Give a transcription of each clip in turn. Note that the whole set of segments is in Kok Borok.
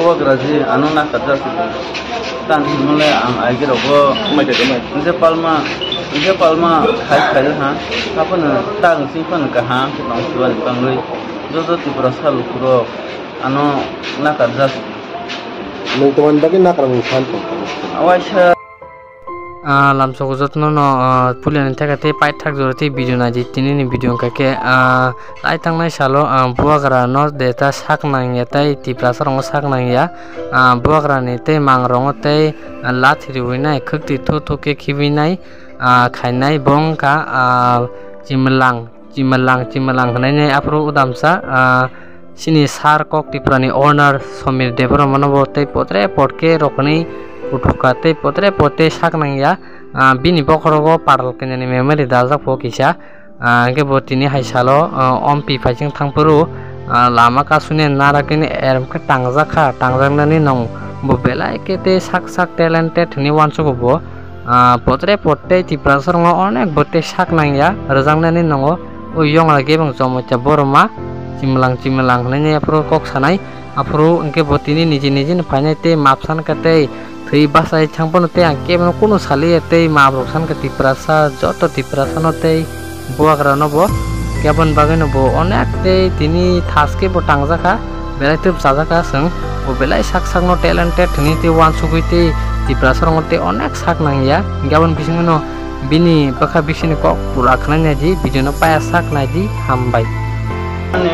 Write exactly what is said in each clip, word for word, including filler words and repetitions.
Bubagra ji, ano nakarjak si. Tang himole ang aige rogo. Mai khe mai. Nje palma, nje palma khai khai ha. Hapono tang sing phano kaham khe tong siwani bangwi. Joto Tiprasa lukurok ano nakarjak si. Nwng tomani bagwi nakar mung san tong. Awaisa. Ah, lamsok jotono no, ah, puilani thaka tei paithak jora tei video naidi, tini ni video wngkha khe, ah, lai thangnai salo, ah, bubagra no de ta sak nang ya tei Tiprasa rok no sak nang ya, ah, bubagra ni tei mang rok no tei, ah, lathi riwi nai, khwktwi thu thu khe khibi nai, ah, khainai bo wngkha, ah, Chimwlang. Chimwlang, Chimwlang hwnwi aphuru udamsa, ah, chini sir kok Tripura ni owner Somir Debbarma no bo tei potre potke rokni kuthukha tei potre pote sak nangya, ah, bini bokhorogo Patal Kanya ni memory dajak pho kisa, ah, hwnkhe bo tini hai salo, ah, ompi phaising thangphuru, ah, lama kasuni nara kini erem khe tangjak kha, tangjaknani nong bo belai khe tei sak sak talented hwnwi uansugo bo. Ah, potre potte Tiprasa rokno onek botte sak nangya, rwjaknani nongo. O yongla gebeng chomoi cha boroma, Chimwlang Chimwlang hwnwi aphuru kok sanai, aphuru hwnkhe bo tini niji niji ni phainai tei map san kha tei thwi bachai thang phano tei ang kebono kunu saliya tei map rok san kha Tiprasa, joto Tiprasa no tei bubagra no bo. Keboni bagwi no bo onek tei tini thaske bo tangjakha, belai twb chajakha chwng, bo belai sak sak no talented hwnwi tei uansugwi tei Tiprasa rokno tei onek sak nangya. Hwnkhe aboni bisingo no bini bwkha bisini kok pura khwnai naidi, video no paya sak naidi, hambai. Ani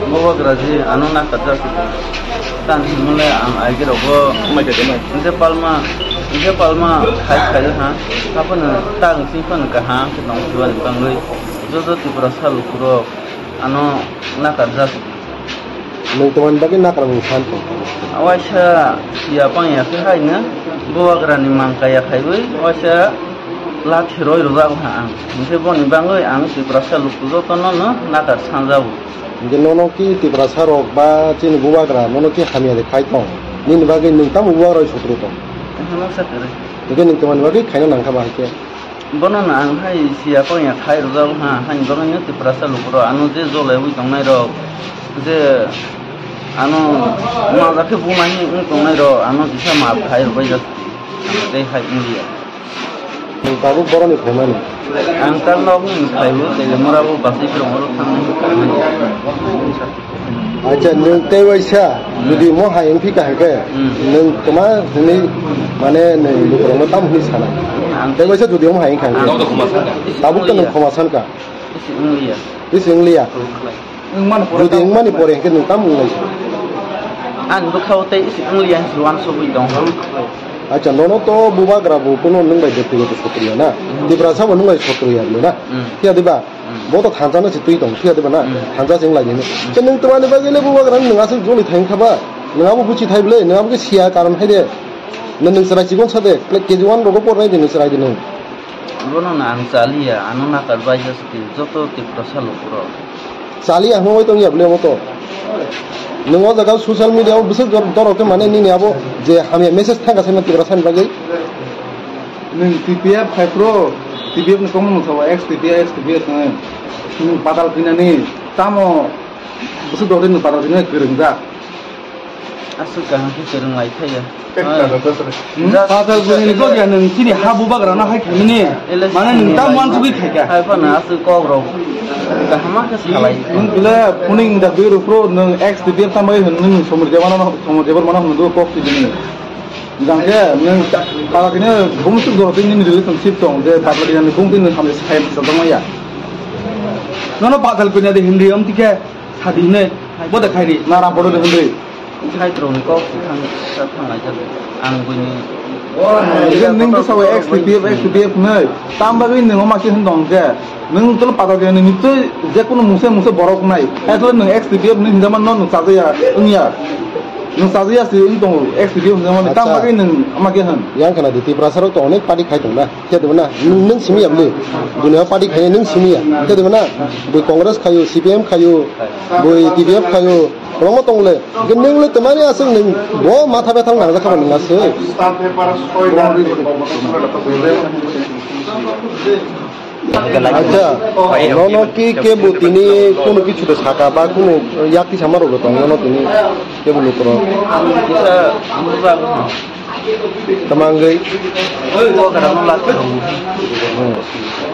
bubagra ji ano nakarjak si. Tang himole ang aige rogo. Mai khe mai. Nje palma, nje palma khai khai ha. Hapono tang sing phano kaham khe tong siwani bangwi. Joto Tiprasa lukurok ano nakarjak. Nwng tomani bagwi nakarmung san tong. Awaisa ya pang ya khe hai no bubagra ni mang kaya khaiwi waisa lathi roi rwjak ha ang. Hwnkhe boni bangwi ang Tiprasa luku jotono no nakar sanjago. Hwnkhe nono ki Tiprasa rok ba chini bubagra nono ki hamya de khai tong? Nini bagwi nwng tamo bubagra sotro tong? Hwnsa kwrwi. Hwnkhe nwng tomani bagwi khaina nangkha ba hai khe? Bono no ang hai siya pang ya khai rwjak ha, haini bagwi no Tiprasa lukurok ano je jolaiwi tongnai rok, je ano majak khe buma hinwi wng tongnai rok, ano kisa maap khai rwbaijak tei hai wngya. Nwng tabuk boroni phaimani? Ang tak nokni phaibo, Telemora bo bachai phirong oro thangnai. Acha, nwng tei waisa, jodi mo hai wngphi kaham khe, hmm, nwng tma hwnwi, mane, nwng lukurokno tamo hwnwi sana? Ang tei waisa jodi omo hai wngkha hwnkhe? Ang tabuk to nwng khoma sanka. Isi wngliya. Isi wngliya. Jodi wngmani pore hwnkhe nwng tamo wnglai sa? Ani bwkhao tei isi wngliya hinwi uansugwi tong. Acha, nono to bubagra bo kuno nwng bai bektigoto sotriya na? Hmm. Tiprasa bo nwng bai sotriya na? Hmm. Phiya diba? Hmm. Bo to thansa no se twi tong, phiya diba na? Hmm. Thansa se wng lai nini. Hmm. Khe nwng twmani bagwi le bubagra nwng aswk joli thang kha ba? Nwng abo buchi thai bwle, nwng abo khe siya karon hai de. Nwng, nwng chwrai chikon sa de, K G one rogo pornai de nwng chwrai de nwng. Bono no ang chaliya, ano nakar baija se twi, joto Tiprasa lukurok. Chaliya hwnwi tongya bwle omo to. Nwng o jaga social media o bwswk dor-, dorok khe mane nini abo je hamya message thangkha se Tiprasa ni bagwi. Nwng T P F khai pro, T P F ni tongmung sabo, ex T P F, ex T P F hwnwi. Nwng Patal Kanya ni tamo bwswk dogri nwng Patal Kanya ni kwrwngjak? Aswk kaham khe kwrwng lai thaya. Hmm? Just Patal Kanya ni just bagwi nwng chini ha bubagra no hai khaimani. Ele mane nwng tamo uansugwi khaikha. Hai phano aswk kok rok kaham khe salai. Nwng bwle phuning da bwi rw pro nwng ex T P F tamo hwn nwng Somir Debbarma no, Somir Debbarma no hwn do kok twi bini. Jang khe nwng Patal Kanya bumsuk doro tei nini relationship tong je Patal Kanya ni bung tei nwng hamya sai sa tong ya. Nono Patal Kanya de Hindi om tike sadi ne boda khairi na ram bodo de Hindi. Sai tro ni kok thang sa thang lai jak ang bini. Nwng bwsa ex T P F, ex T P F nei. Tam bagwi nwng ma se hwn dong je. Nwng tolo Patal Kanya ni nitoi je kono mungsa mungsa borok nai. Hai tolo nwng ex T P F ni hinjama no nwng chajaya wngya. Nwng chajaya se wng tongo, ex T P F hinjama ni. Tam bagwi nwng ama khe hwn. Yang khna di Tiprasa rok to onek party khai tong na. Khe de na nwng, nwng simi ya bwle. Dunia party khai nwng simi ya. Khe de na bwi Congress khayo, C P M khayo, bwi T P F khayo. Kwbangma tong le. Hwnkhe nwng le twmani aswk nwng bo matha bethang nang jakha bo nwng aswk. Acha, nono ki kebo tini kono kichu de saka ba kono yakti sama rok tong nono tini kebo lukorok. Tamangwi. Hmm.